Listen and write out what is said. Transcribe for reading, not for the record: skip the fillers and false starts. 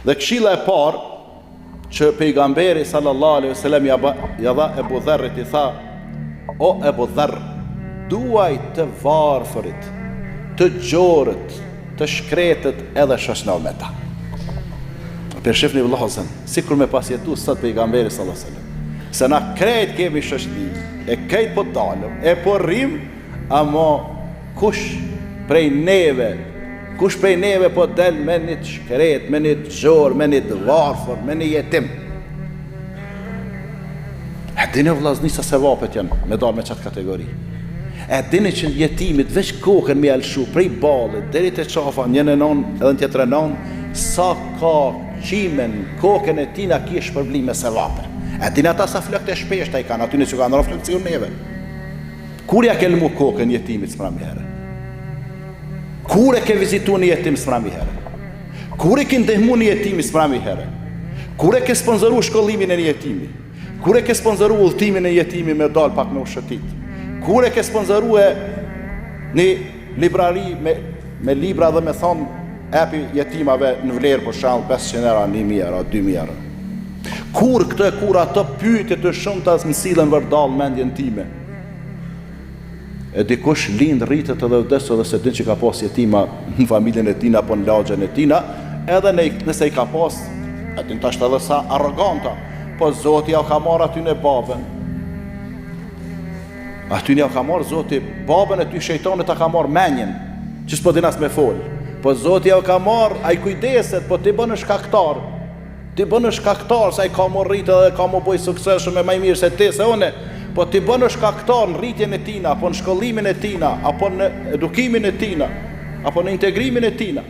Dhe këshilla e parë që pejgamberi sallallahu alaihi wasallam ja ba, ja dha Ebu Dherrit i tha o Ebu Dherr duaj të varfërit të gjorët të shkretët edhe shoqnohu me ta Po e shifni vëllazën sikur me pas jetu sot pejgamberi sallallahu alaihi wasallam se na krejt kemi shoqni e krejt po dalëm e po rrim Amo kush prej neve, kush prej neve po del me një të shkret, me një të gjorë, me një të varfër, me një jetim? E dini vllazni sa sevapet janë me dalë me qatë kategori. E dini që jetimit veç kokën me ia lëshu prej ballit deri te qafa n'njënën anë edhe në tjetrën anë, sa ka qime n'kokën e tina ki shpërblime sevape. E dini ata sa flokët e shpeshta i kanë, atyne s'ju kanë ra flokët sikur neve. Kur ja ke lmu kokën jetimit s'mrami herë? Kur e ke vizitu një jetim s'mrami herë? Kur e ke ndihmu një jetimi s'mrami herë? Kur e ke sponsoru shkollimin e një jetimi? Kur e ke sponsoru udhëtimin e jetimi me dal pak me u shëtit? Kur e ke sponsoru e një librari me, me libra dhe me thonë epi jetimave në vlerë për shembull 500 euro, 1000 euro, 2000 euro? Kur këto e kur ato pyetje të shumta më sillen vërdallë mendjen time. E dikush lind, rritet edhe vdes edhe s'e din që ka pas jetima në familjen e tina apo në lagjen e tina, edhe ne, nëse i ka pas, e din tash edhe sa arroganta, po Zoti ja ka marrë atyne babën. Atyne ja ka marrë Zoti babën e ty shejtani ta ka marrë menjen, që s'po din as me fol. Po Zoti ja ka marrë, ai kujdeset, po ti bënë shkaktar. Ti bënë shkaktar se ai ka m'u rritë edhe ka m'u bo i suksesshëm e ma i mirë se ti se une, po ti bënë shkaktar në rritjen e tina, apo në shkollimin e tina, apo në edukimin e tina, apo në integrimin e tina.